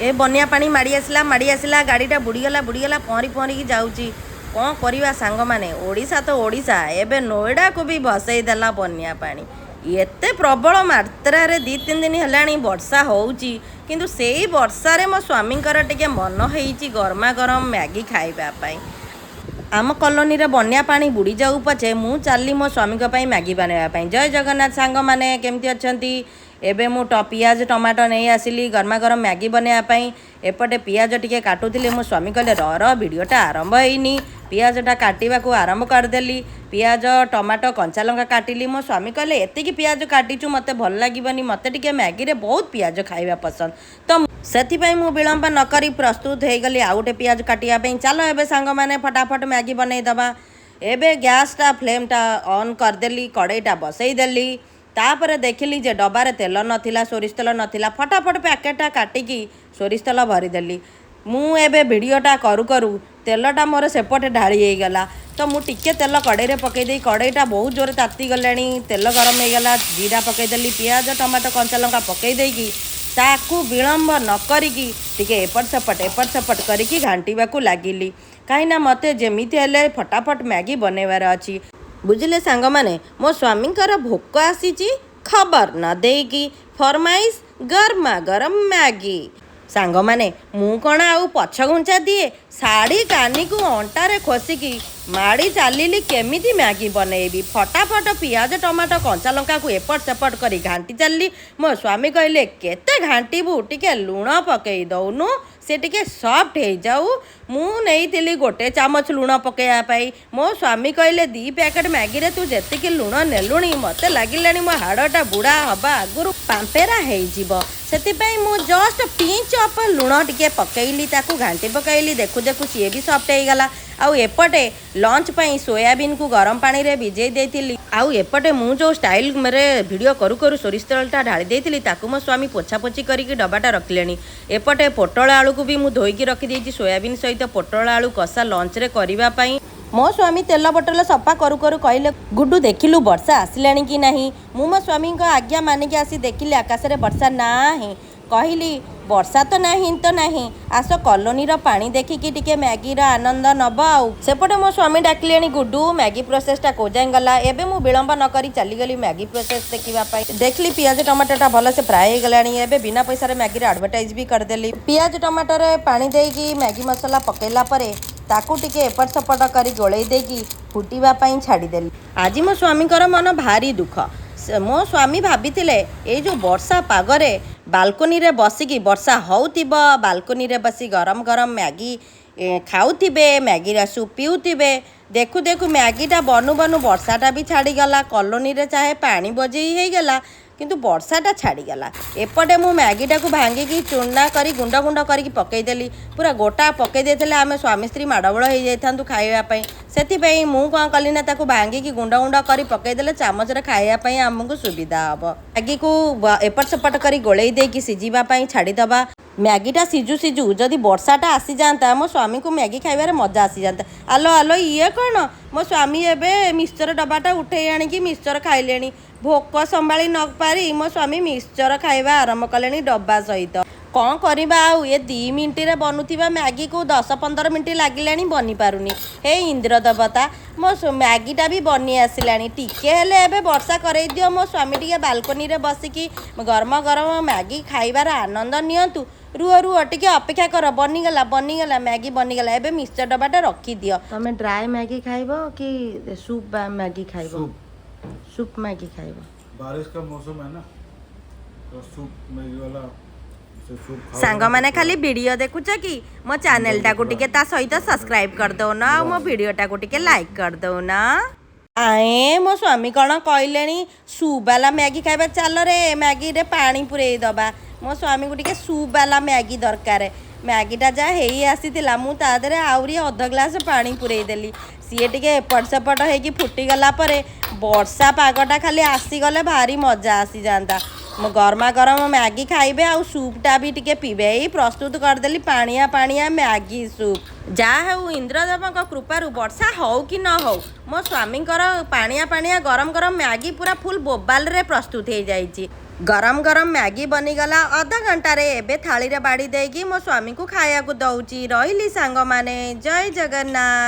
ଏ ବନ୍ୟା ପାଣି ମାଡ଼ି ଆସିଲା, ମାଡ଼ି ଆସିଲା, ଗାଡ଼ିଟା ବୁଡ଼ିଗଲା, ବୁଡ଼ିଗଲା, ପହଁରି ପହଁରିକି ଯାଉଛି। କ'ଣ କରିବା ସାଙ୍ଗମାନେ? ଓଡ଼ିଶା ତ ଓଡ଼ିଶା, ଏବେ ନୋଇଡ଼ାକୁ ବି ଭସେଇ ଦେଲା ବନ୍ୟା ପାଣି। ଏତେ ପ୍ରବଳ ମାତ୍ରାରେ 2-3 ଦିନ ହେଲାଣି ବର୍ଷା ହେଉଛି, କିନ୍ତୁ ସେଇ ବର୍ଷାରେ ମୋ ସ୍ୱାମୀଙ୍କର ଟିକେ ମନ ହେଇଛି ଗରମା ଗରମ ମ୍ୟାଗି ଖାଇବା ପାଇଁ। ଆମ କଲୋନୀରେ ବନ୍ୟା ପାଣି ବୁଡ଼ି ଯାଉ ପଛେ, ମୁଁ ଚାଲିଲି ମୋ ସ୍ୱାମୀଙ୍କ ପାଇଁ ମ୍ୟାଗି ବନାଇବା ପାଇଁ। ଜୟ ଜଗନ୍ନାଥ ସାଙ୍ଗମାନେ, କେମିତି ଅଛନ୍ତି? ଏବେ ମୁଁ ପିଆଜ, ଟମାଟୋ ନେଇ ଆସିଲି ଗରମା ଗରମ ମ୍ୟାଗି ବନାଇବା ପାଇଁ। ଏପଟେ ପିଆଜ ଟିକେ କାଟୁଥିଲି, ମୋ ସ୍ୱାମୀ କହିଲେ, "ର ର, ଭିଡ଼ିଓଟା ଆରମ୍ଭ ହେଇନି।" ପିଆଜଟା କାଟିବାକୁ ଆରମ୍ଭ କରିଦେଲି। ପିଆଜ, ଟମାଟୋ, କଞ୍ଚା ଲଙ୍କା କାଟିଲି। ମୋ ସ୍ୱାମୀ କହିଲେ, "ଏତିକି ପିଆଜ କାଟିଛୁ, ମୋତେ ଭଲ ଲାଗିବନି। ମୋତେ ଟିକେ ମ୍ୟାଗିରେ ବହୁତ ପିଆଜ ଖାଇବା ପସନ୍ଦ।" ତ ସେଥିପାଇଁ ମୁଁ ବିଳମ୍ବ ନ କରି ପ୍ରସ୍ତୁତ ହେଇଗଲି ଆଉ ଗୋଟେ ପିଆଜ କାଟିବା ପାଇଁ। ଚାଲ ଏବେ ସାଙ୍ଗମାନେ, ଫଟାଫଟ ମ୍ୟାଗି ବନେଇଦେବା। ଏବେ ଗ୍ୟାସ୍ଟା ଫ୍ଲେମ୍ଟା ଅନ୍ କରିଦେଲି, କଡ଼େଇଟା ବସେଇଦେଲି। ତାପରେ ଦେଖିଲି ଯେ ଡବାରେ ତେଲ ନଥିଲା, ସୋରିଷ ତେଲ ନଥିଲା। ଫଟାଫଟ ପ୍ୟାକେଟଟା କାଟିକି ସୋରିଷ ତେଲ ଭରିଦେଲି। ମୁଁ ଏବେ ଭିଡ଼ିଓଟା କରୁ କରୁ ତେଲଟା ମୋର ସେପଟେ ଢାଳି ହେଇଗଲା। ତ ମୁଁ ଟିକେ ତେଲ କଡ଼େଇରେ ପକେଇ ଦେଇ, କଡ଼େଇଟା ବହୁତ ଜୋରେ ତାତିଗଲାଣି, ତେଲ ଗରମ ହେଇଗଲା, ଜିରା ପକେଇଦେଲି। ପିଆଜ, ଟମାଟୋ, କଞ୍ଚା ଲଙ୍କା ପକେଇ ଦେଇକି ତାକୁ ବିଳମ୍ବ ନ କରିକି ଟିକେ ଏପଟ ସେପଟ ଏପଟ ସେପଟ କରିକି ଘାଣ୍ଟିବାକୁ ଲାଗିଲି, କାହିଁକିନା ମୋତେ ଯେମିତି ହେଲେ ଫଟାଫଟ ମ୍ୟାଗି ବନେଇବାର ଅଛି। ବୁଝିଲେ ସାଙ୍ଗମାନେ, ମୋ ସ୍ୱାମୀଙ୍କର ଭୋକ ଆସିଛି, ଖବର ନ ଦେଇକି ଫରମାଇଶ ଗରମା ଗରମ ମ୍ୟାଗି। ସାଙ୍ଗମାନେ, ମୁଁ କ'ଣ ଆଉ ପଛଘୁଞ୍ଚା ଦିଏ? ଶାଢ଼ୀ କାନିକୁ ଅଣ୍ଟାରେ ଖୋସିକି ମାଡ଼ି ଚାଲିଲି କେମିତି ମ୍ୟାଗି ବନେଇବି। ଫଟାଫଟ ପିଆଜ, ଟମାଟୋ, କଞ୍ଚା ଲଙ୍କାକୁ ଏପଟ ସେପଟ କରି ଘାଣ୍ଟି ଚାଲିଲି। ମୋ ସ୍ୱାମୀ କହିଲେ, "କେତେ ଘାଣ୍ଟିବୁ? ଟିକେ ଲୁଣ ପକେଇ ଦଉନୁ, ସେ ଟିକେ ସଫ୍ଟ ହେଇଯାଉ।" ମୁଁ ନେଇଥିଲି ଗୋଟେ ଚାମଚ ଲୁଣ ପକେଇବା ପାଇଁ। ମୋ ସ୍ୱାମୀ କହିଲେ, "2 ପ୍ୟାକେଟ୍ ମ୍ୟାଗିରେ ତୁ ଯେତିକି ଲୁଣ ନେଲୁଣି, ମୋତେ ଲାଗିଲାଣି ମୋ ହାଡ଼ଟା ବୁଢ଼ା ହବା ଆଗରୁ ପାମ୍ପେରା ହେଇଯିବ।" ସେଥିପାଇଁ ମୁଁ ଜଷ୍ଟ ପିଞ୍ଚ ଅଫ୍ ଲୁଣ ଟିକେ ପକେଇଲି, ତାକୁ ଘାଣ୍ଟି ପକାଇଲି। ଦେଖୁ ଦେଖୁ ସିଏ ବି ସଫ୍ଟ ହେଇଗଲା। ଆଉ ଏପଟେ ଲଞ୍ଚ ପାଇଁ ସୋୟାବିନ୍କୁ ଗରମ ପାଣିରେ ଭିଜେଇ ଦେଇଥିଲି। ଆଉ ଏପଟେ ମୁଁ ଯେଉଁ ଷ୍ଟାଇଲରେ ଭିଡ଼ିଓ କରୁ କରୁ ସୋରିଷ ତେଲଟା ଢାଳି ଦେଇଥିଲି, ତାକୁ ମୋ ସ୍ୱାମୀ ପୋଛାପୋଛି କରିକି ଡବାଟା ରଖିଲେଣି। ଏପଟେ ପୋଟଳ ଆଳୁକୁ ବି ମୁଁ ଧୋଇକି ରଖିଦେଇଛି, ସୋୟାବିନ୍ ସହିତ ପୋଟଳ ଆଳୁ କଷା ଲଞ୍ଚରେ କରିବା ପାଇଁ। ମୋ ସ୍ୱାମୀ ତେଲ ବୋଟଲ ସଫା କରୁ କରୁ କହିଲେ, "ଗୁଡୁ, ଦେଖିଲୁ ବର୍ଷା ଆସିଲାଣି କି ନାହିଁ?" ମୁଁ ମୋ ସ୍ୱାମୀଙ୍କ ଆଜ୍ଞା ମାନିକି ଆସି ଦେଖିଲି, ଆକାଶରେ ବର୍ଷା ନାହିଁ। କହିଲି, "ବର୍ଷା ତ ନାହିଁ ତ ନାହିଁ, ଆସ କଲୋନୀର ପାଣି ଦେଖିକି ଟିକେ ମ୍ୟାଗିର ଆନନ୍ଦ ନବ।" ଆଉ ସେପଟେ ମୋ ସ୍ୱାମୀ ଡାକିଲେଣି, "ଗୁଡୁ, ମ୍ୟାଗି ପ୍ରୋସେସଟା କୋଉ ଯାଏଁ ଗଲା?" ଏବେ ମୁଁ ବିଳମ୍ବ ନ କରି ଚାଲିଗଲି ମ୍ୟାଗି ପ୍ରୋସେସ ଦେଖିବା ପାଇଁ। ଦେଖିଲି ପିଆଜ, ଟମାଟୋଟା ଭଲସେ ଫ୍ରାଏ ହେଇଗଲାଣି। ଏବେ ବିନା ପଇସାରେ ମ୍ୟାଗିର ଆଡ଼ଭର୍ଟାଇଜ ବି କରିଦେଲି। ପିଆଜ, ଟମାଟୋରେ ପାଣି ଦେଇକି ମ୍ୟାଗି ମସଲା ପକେଇଲା ପରେ ତାକୁ ଟିକେ ଏପଟ ସେପଟ କରି ଗୋଳେଇ ଦେଇକି ଫୁଟିବା ପାଇଁ ଛାଡ଼ିଦେଲି। ଆଜି ମୋ ସ୍ୱାମୀଙ୍କର ମନ ଭାରି ଦୁଃଖ। ମୋ ସ୍ୱାମୀ ଭାବିଥିଲେ, ଏଇ ଯେଉଁ ବର୍ଷା ପାଗରେ ବାଲକୋନିରେ ବସିକି, ବର୍ଷା ହେଉଥିବ, ବାଲକୋନିରେ ବସି ଗରମ ଗରମ ମ୍ୟାଗି ଖାଉଥିବେ, ମ୍ୟାଗିର ସୁପ୍ ପିଉଥିବେ। ଦେଖୁ ଦେଖୁ ମ୍ୟାଗିଟା ବନୁ ବନୁ ବର୍ଷାଟା ବି ଛାଡ଼ିଗଲା। କଲୋନୀରେ ଚାହେ ପାଣି ବୋଝେଇ ହେଇଗଲା, କିନ୍ତୁ ବର୍ଷାଟା ଛାଡ଼ିଗଲା। ଏପଟେ ମୁଁ ମ୍ୟାଗିଟାକୁ ଭାଙ୍ଗିକି ଚୁନା କରି ଗୁଣ୍ଡ ଗୁଣ୍ଡ କରିକି ପକେଇଦେଲି। ପୁରା ଗୋଟା ପକେଇ ଦେଇଥିଲେ ଆମେ ସ୍ୱାମୀ ସ୍ତ୍ରୀ ମାଡ଼ଗୋଳ ହେଇଯାଇଥାନ୍ତୁ ଖାଇବା ପାଇଁ। ସେଥିପାଇଁ ମୁଁ କ'ଣ କଲି ନା, ତାକୁ ଭାଙ୍ଗିକି ଗୁଣ୍ଡ ଗୁଣ୍ଡ କରି ପକେଇଦେଲେ ଚାମଚରେ ଖାଇବା ପାଇଁ ଆମକୁ ସୁବିଧା ହେବ। ମ୍ୟାଗିକୁ ଏପଟ ସେପଟ କରି ଗୋଳେଇ ଦେଇକି ସିଝିବା ପାଇଁ ଛାଡ଼ିଦେବା। ମ୍ୟାଗିଟା ସିଝୁ ସିଝୁ ଯଦି ବର୍ଷାଟା ଆସିଯାଆନ୍ତା, ମୋ ସ୍ୱାମୀଙ୍କୁ ମ୍ୟାଗି ଖାଇବାରେ ମଜା ଆସିଯାନ୍ତା। ଆଲୋ ଆଲୋ, ଇଏ କ'ଣ? ମୋ ସ୍ୱାମୀ ଏବେ ମିକ୍ସଚର ଡବାଟା ଉଠେଇ ଆଣିକି ମିକ୍ସଚର ଖାଇଲେଣି। ଭୋକ ସମ୍ଭାଳି ନ ପାରି ମୋ ସ୍ୱାମୀ ମିକ୍ସଚର ଖାଇବା ଆରମ୍ଭ କଲେଣି ଡବା ସହିତ। କ'ଣ କରିବା ଆଉ? ଏ 2 ମିନିଟରେ ବନୁଥିବା ମ୍ୟାଗିକୁ 10-15 ମିନିଟ୍ ଲାଗିଲାଣି, ବନିପାରୁନି। ହେ ଇନ୍ଦ୍ର ଦେବତା, ମୋ ମ୍ୟାଗିଟା ବି ବନି ଆସିଲାଣି, ଟିକେ ହେଲେ ଏବେ ବର୍ଷା କରେଇ ଦିଅ। ମୋ ସ୍ୱାମୀ ଟିକେ ବାଲକୋନିରେ ବସିକି ଗରମ ଗରମ ମ୍ୟାଗି ଖାଇବାର ଆନନ୍ଦ ନିଅନ୍ତୁ। ରୁହ ରୁହ, ଟିକେ ଅପେକ୍ଷା କର। ବନିଗଲା, ବନିଗଲା, ମ୍ୟାଗି ବନିଗଲା। ଏବେ ମିକ୍ସଚର ଡବାଟା ରଖିଦିଅ। ତମେ ଡ୍ରାଏ ମ୍ୟାଗି ଖାଇବ କି ସୁପ୍ ମ୍ୟାଗି ଖାଇବ? सूप। ସୁପ୍ ମ୍ୟାଗି ଖାଇବ? बारिश का मौसम है ना, तो सूप मैगी वाला से सूप खाओ। ସାଙ୍ଗମାନେ, ଖାଲି ଭିଡ଼ିଓ ଦେଖୁଛ କି? ମୋ ଚ୍ୟାନେଲଟାକୁ ଟିକେ ତା ସହିତ ସବସ୍କ୍ରାଇବ୍ କରିଦଉନ, ଆଉ ମୋ ଭିଡ଼ିଓଟାକୁ ଟିକେ ଲାଇକ୍ କରିଦଉନ। ଆଏ, ମୋ ସ୍ୱାମୀ କ'ଣ କହିଲେଣି, ସୁପ୍ ବାଲା ମ୍ୟାଗି ଖାଇବା। ଚାଲରେ, ମ୍ୟାଗିରେ ପାଣି ପୁରେଇ ଦବା। ମୋ ସ୍ୱାମୀକୁ ଟିକେ ସୁପ୍ ବାଲା ମ୍ୟାଗି ଦରକାର। ମ୍ୟାଗିଟା ଯାହା ହେଇ ଆସିଥିଲା, ମୁଁ ତା ଦେହରେ ଆହୁରି ଅଧ ଗ୍ଲାସ ପାଣି ପୁରେଇ ଦେଲି। ସିଏ ଟିକେ ଏପଟ ସେପଟ ହେଇକି ଫୁଟିଗଲା ପରେ, ବର୍ଷା ପାଗଟା ଖାଲି ଆସିଗଲେ ଭାରି ମଜା ଆସିଯାନ୍ତା। ମୁଁ ଗରମା ଗରମ ମ୍ୟାଗି ଖାଇବେ ଆଉ ସୁପ୍ଟା ବି ଟିକେ ପିଇବେ। ଏଇ ପ୍ରସ୍ତୁତ କରିଦେଲି ପାଣିଆ ପାଣିଆ ମ୍ୟାଗି ସୁପ୍। ଯାହା ହେଉ, ଇନ୍ଦ୍ରଦେବଙ୍କ କୃପାରୁ ବର୍ଷା ହଉ କି ନ ହଉ, ମୋ ସ୍ୱାମୀଙ୍କର ପାଣିଆ ପାଣିଆ ଗରମ ଗରମ ମ୍ୟାଗି ପୁରା ଫୁଲ୍ ବୋବାଲରେ ପ୍ରସ୍ତୁତ ହେଇଯାଇଛି। ଗରମ ଗରମ ମ୍ୟାଗି ବନିଗଲା ଅଧ ଘଣ୍ଟାରେ। ଏବେ ଥାଳିରେ ବାଢ଼ି ଦେଇକି ମୋ ସ୍ୱାମୀକୁ ଖାଇବାକୁ ଦଉଛି। ରହିଲି ସାଙ୍ଗମାନେ, ଜୟ ଜଗନ୍ନାଥ।